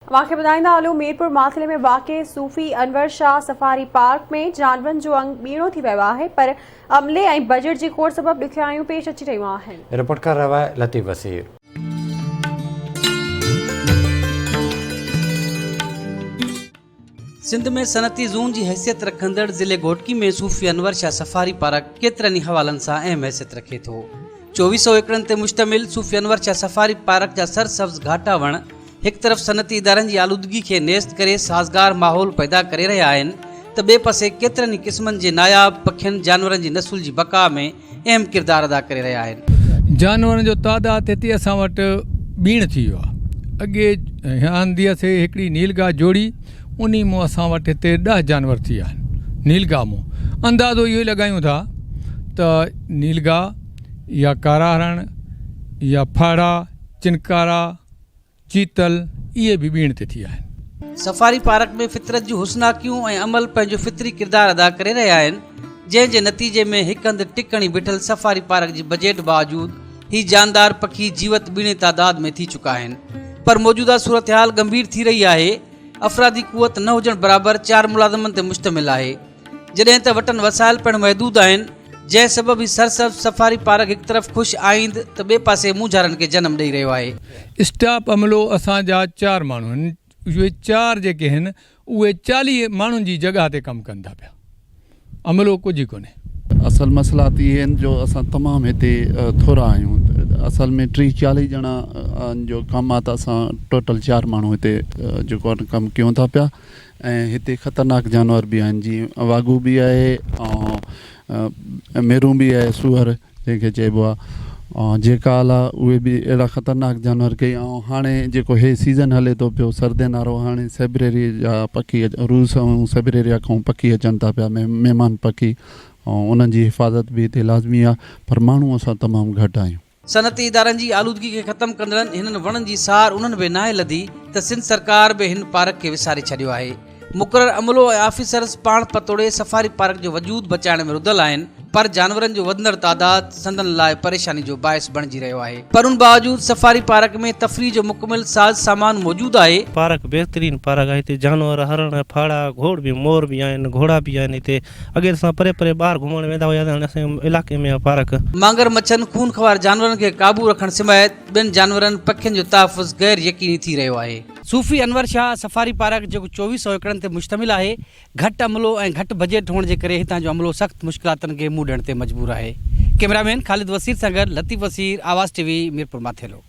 اوهان کي ٻڌائيندا هلون ميرپور ماٿيلي ۾ واقع صوفي انور شاهه سفاري پارڪ ۾ جانورن جو انگ ٻيڻو ٿي ويو آهي پر عملي ۽ بجيٽ جي کوٽ سبب ڏکيائيون پيش اچي رهيون آهن. رپورٽ ڪري رهيو آهي لطيف وسير. سنڌ ۾ صنعتي زون جي حيثيت رکندڙ ضلعي گهوٽڪي ۾ صوفي انور شاهه سفاري پارڪ ڪيترن ئي حوالن سان اهم حيثيت رکي ٿو. چوويهه سئو ايڪڙن تي مشتمل صوفي انور شاهه سفاري پارڪ جا سرسبز گهاٽا وڻ هڪ طرف صنعتي ادارن جي آلودگي کي نيست ڪري سازگار ماحول پيدا ڪري رهيا آهن ته ٻئي پاسي ڪيترن ئي قسمن جي ناياب پکين جانورن جي نسل جي بقا ۾ اهم ڪردار ادا ڪري رهيا آهن. جانورن جو تعداد هتي اسان وٽ ٻيڻ ٿي ويو آهي. اڳي آندياسي هڪڙي نيلگاهه جوڙي انهي مون اسان وٽ هتي ڏهه جانور ٿي ويا آهن نيلگاهه مون اندازو اهو ئي لڳايون ٿا ته نيلگاهه يا ڪارا هرڻ يا ڦاڙها، چنڪارا، چيتل اهي به ٻيڻ تي ٿي ويا آهن. سفاري پارڪ ۾ فطرت جون حسناڪيون ۽ عمل پنهنجو فطري ڪردار ادا ڪري رهيا آهن، جنهن جي نتيجي ۾ هڪ هنڌ ٽڪ هڻي بيٺل سفاري پارڪ جي بجيٽ باوجود هي جاندار پکي جيوت ٻيڻي تعداد ۾ ٿي چڪا آهن پر موجوده صورتحال ڳنڀير ٿي رهي آهي، افرادي قوت نه هجڻ برابر چار ملازمن تي مشتمل آهي، جڏهن ته وٽن وسائل پڻ محدود آهن، جنهن سبب هي سرسبز سفاري پارڪ هڪ طرف خوش آئند ته ٻئي پاسي مونجهارن کي جنم ڏئي رهيو آهي. اسٽاف عملو اسان جا چار ماڻهو آهن، اهي چار جيڪي آهن اهي 40 ماڻهن جي جڳهه تي ڪم ڪن ٿا پيا. عملو ڪجهه ئي ڪونهي. اصل مسئلا ته اهي آهن جو اسان تمام هتي ٿورا آهيون اصل ۾ ٽيهه چاليهه ڄڻا جو ڪم آهي ته اسان ٽوٽل چار ماڻهو هتي جيڪو آهي ڪم ڪيون ٿا پيا ۽ هتي خطرناڪ جانور به آهن جيئن واڳون به آهي ۽ ميرون به آهي سوئر جنهن کي چئبو آ جيڪال آ اهي به اهڙا خطرناڪ جانور ڪئي ۽ هاڻي جيڪو هي سيزن هلي ٿو پيو سردين وارو هاڻي سائبريري جا پکي روس ۽ سائبريريا کان پکي اچن ٿا پيا مهمان پکي ۽ انهن جي حفاظت به هتي لازمي آ پر ماڻهو اسان تمام گهٽ آهيون. صنعتي ادارن جي آلودگي کي ختم ڪندڙن هنن وڻن جي سار انهن به ناهي لڌي ته سنڌ سرڪار به هن پارڪ کي وساري ڇڏيو آهي. مقرر عملو ۽ آفيسرز پاڻ پتوڙي سفاري پارڪ جو وجود بچائڻ ۾ رڌل آهن پر جانورن جو وڌندڙ تعداد سندن لاء پريشاني جو باعث بڻجي رهيو آهي پر ان باوجود سفاري پارڪ ۾ تفريح جو مڪمل ساز سامان موجود آهي. پارڪ بهترين پارڪ آهي هتي جانور هرڻ ڦاڙها گهوڙ به مور به آهن گهوڙا به آهن هتي اڳي اسان پري پري ٻاهر گهمڻ ويندا هياسين هاڻي اسان جي علائقي ۾ آهي پارڪ. مانگر مڇن خونخوار جانورن کي قابو رکڻ سميت ٻين جانورن پکين جو تحفظ غير يقيني ٿي رهيو آهي. صوفي انور شاهه سفاري پارڪ جيڪو 24 سئو ايڪڙن تي مشتمل آهي، گهٽ عملو ۽ گهٽ بجيٽ هئڻ جي ڪري هتان جو عملو سخت مشڪلاتن کي منهن ڏيڻ تي مجبور آهي. ڪئميرا مين خالد وسير سان گڏ لطيف وسير، آواز ٽي وي، ميرپور ماٿيلو.